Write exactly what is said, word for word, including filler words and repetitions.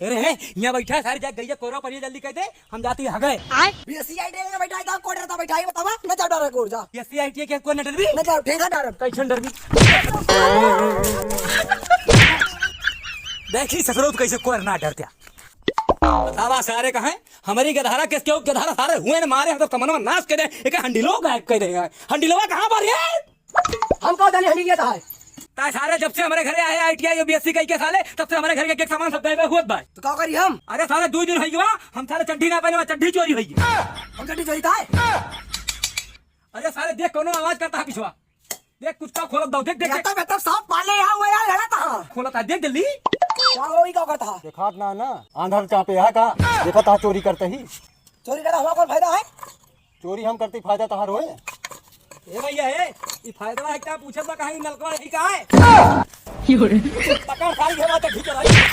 अरे हे, यहाँ बैठा है, सारे जाके गइया कोरा पर, ये जल्दी कह दे, हम जाती है हगे। बीएससी आईटीआई में बैठा है, तो कोड रहता बैठा है, बतावा, न जाओ डरे कोड जा। बीएससी आईटीआई के कोड न डरबी? न जाओ, ठेंगा डरब। कैसन डरबी? देखी ससुरो तो कैसे कोड ना डरत्या। बतावा सारे कहाँ है? हमारी गधारा किस क्यों गधारा सारे हुए न मारे, हम तो कमनवा नाश कर दे, एक हंडिलो गायब कर दे। हंडिलवा कहाँ पर है? हम कहो जाने हंडिलिया कहाँ है? ताय सारे जब से हमारे घरे आए आईटीआई और बीएससी कई के साले, तब से हमारे घर के, के सामान सब गायब हुआ भाई। तो का करी हम? अरे सारे दो दिन होई गवा, हम सारे चड्ढी ना पहने, चड्ढी चोरी होई गई। हम चड्ढी चोरी ताय? अरे सारे देख कौनो आवाज करता है पिछवा। देख कुछ का खोलत दो, देख, देख, देख। बेटा, बेटा, सांप पाले यहाँ हुआ यार, लड़ा था। खोलत है, देख जल्दी। क्या हो, ये क्या करता है? देखात ना, ना, आंधर चापे है का? देखा था चोरी करते ही। चोरी करता हुआ कौन फायदा है? चोरी हम करती, फायदा तहार होए। ए भैया, ए, ई फायदा है क्या? पूछत बा कहाँ, ई नलकवा है का है? पकड़ सारी घेरा के खींच रही।